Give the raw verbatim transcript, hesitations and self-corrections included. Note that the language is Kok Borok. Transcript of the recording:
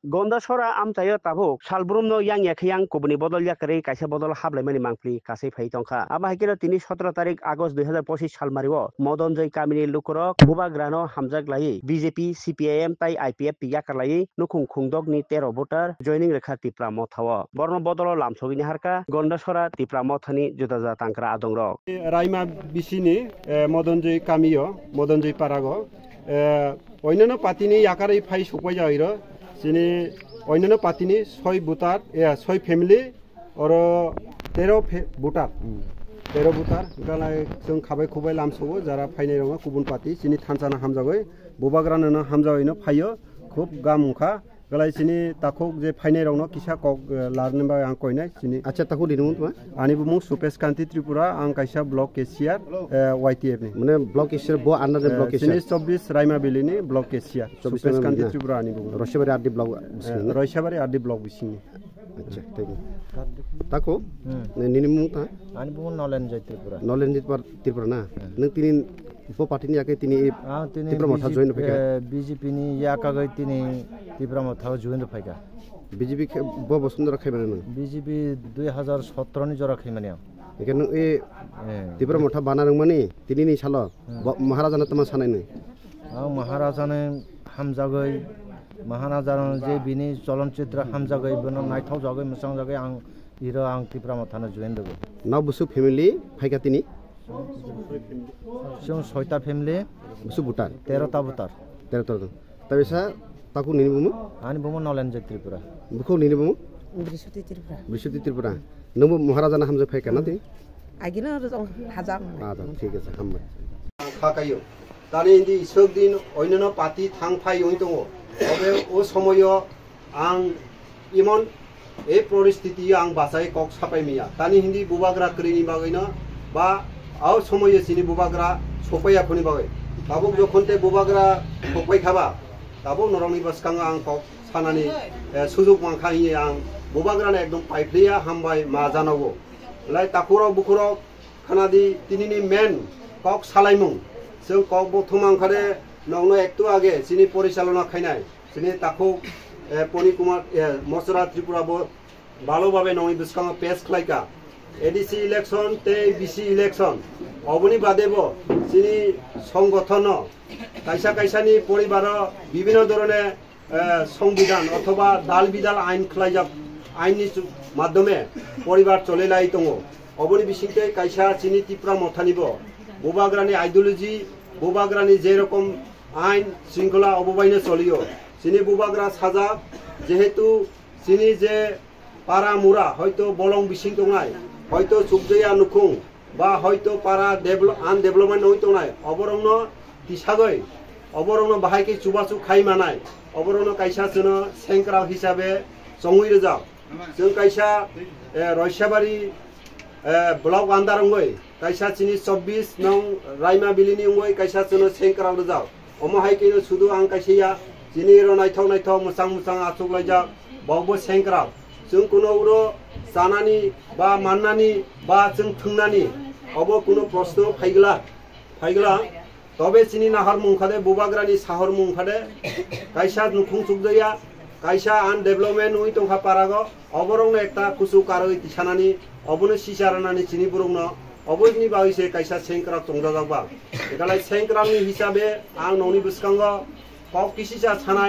Gondasora amchaio tabuk salbrumno yang ya khe yang kubuni bodol yakarwi kaisa bodol hablaimani mangpli kasai phai tongkha. Abo hai kheno tini sotoro tarik August dui hazar pochis salmario Modonjoi kamini lukurok Bubagrano hamjak laiwi B J P, C P I M tai I P F T yakar laiwi nukhung khungdokni tero voter joining rwkha Tipra Mothao. Borno bodolo lamsogwini harkha Gondasora Tipra Mothani juda juda tangkra adongrok. Raima bisini, eh, Modonjoi kamio, Modonjoi parago, eh, oinano patini yakarwi phai sokpai jaoiro, chini oinano patini soi butar, eh, soi family, oro tero fe-, butar. Hmm. Tero butar, galai chwng khabai khubai lamsogo, jara phainai rokno kubun pati, chini thansano hamjagoi, Bubagrano no hamjagoi no phaio, khub gam wngkha. Belai chini takhuk je phainai rokno kisa kok, eh, larni bagwi ang koinai chini. Acha, takhuk nini mung tuma? Ani bumung Supesh Kanti Tripura, ang kaisa block cashier, eh, Y T F ni. Mane block cashier bo under ni block cashier? Eh, chini chobbish Raima Valley ni block cashier. Chobbish Supesh Raima Kanti Valley na? Tripura ani bumung. Roshebari R D block bising na? Eh, Roshebari R D block bising ni. Acha, thank you. Takhuk? Hmm. Ni-, nini mung ta? Ani bumung Nolen Jai Tripura. Nolen Jai Tripura na? Hmm. Nung tini Bo party ni yakhe tini Ah, tini Tipra Motha B J P, join phaikha? eh, B J P ni yakagwi tini Tipra Motha join phaikha. B J P khe bo bosong jora khaimani nang? B J P dui hazar sotoro ni jora khaimani ang. Hingkhe nwng e Eh. Tipra Motha bana rwngmani tini ni salo Hmm. bo Maharaja no tama sanai nang? Ang Maharaja no hamjagwi, Maharaja no je bini cholonchitra hamjagwi, bono naithok jagwi, mwchang jagwi ang iro ang Tipra Motha no join rwgo. Nw busu family phaikha tini? Chwng soita family, Busu butar? Tero ta butar. Tero ta butar. Tabisa takhuk nini bumu? Ani bumu Nolen Jai Tripura. Bukhuk nini bumu? Brispati Tripura. Brispati Tripura. Nwngbo Maharaja no hamjak phaikha na twi? Agino rwjak haja. Ah, thik ase, hambai. Ang kha kaio. Tani hindi iswk din oinano pati thang phai wng tongo. Obe o somoyo ang imon e poristiti ang bachai kok sapai miya. Tani hindi bubagra kwrwini bagwino ba au somoyo chini bubagra sopaiya khoni bagwi. Tabuk jokhon te bubagra sopai khaba, tabuk norokni bwskango ang kok sanani, eh, sujuk mankha hiye ang bubagrano ekdom paipleya hambai ma janogo. Lai takhurok bukhurok Khanadi tinini main kok salaimung. Chwng kok bo thumang khade nokno ektu age chini porichalona khainai. Chini takhuk, eh, Poni Kumar, eh, Mosra Tripura bo balo babe nongni bwskango pass khlaika. A D C election tei B C election. Oboni bade bo chini songgothonno kaisa kaisani poribaro bibhinno dhorone eh, songbidan othoba dal bidal ain khlaijak, ainni chu-, madhyome poribar cholelai tongo. Oboni bisingtwi kaisa chini Tipra Mothanibo bubagrani ideology, bubagrani je rokom ain shringkhola obo baino cholio. Chini bubagra sajak, jehetu chini je para mura hoito bolong bising tongnai, hoito chukjaya nukhung, ba hoito para develop-, undevelopment wngwi tongnai, oborokno tisagwi, oborokno bahai khe chubachu khai manai, oborokno kaisa chwngno sengkrak hisabe chongwi rwjak. Chwng kaisa, eh, Roisabari, eh, block under wngwi, kaisa chini chobbish nong Raima Valley ni wngwi kaisa chwngno sengkrak rwjak. Omo hai khe sudu ang kaisa ya, chini ro naithok naithok mwchang mwchang achuk laijak, bokbo sengkrak. Chwng kuno uro chanani ba mannani ba chwng thwngnani obo kuno proshno phaigwla, phaigwla. Tobe chini nahor mung khade, bubagrani sahor mung khade, kaisa nukhung chukjaya, kaisa undevelopment wngwi tongkha parago, oborokno ekta kuchuk karwi tisanani, obono sisa rwnani chini borokno, oboni bagwi se kaisa sengkrak chongjajak ba. Ekalai sengkrakni hisabe ang nokni bwskango kok kisisa sanai.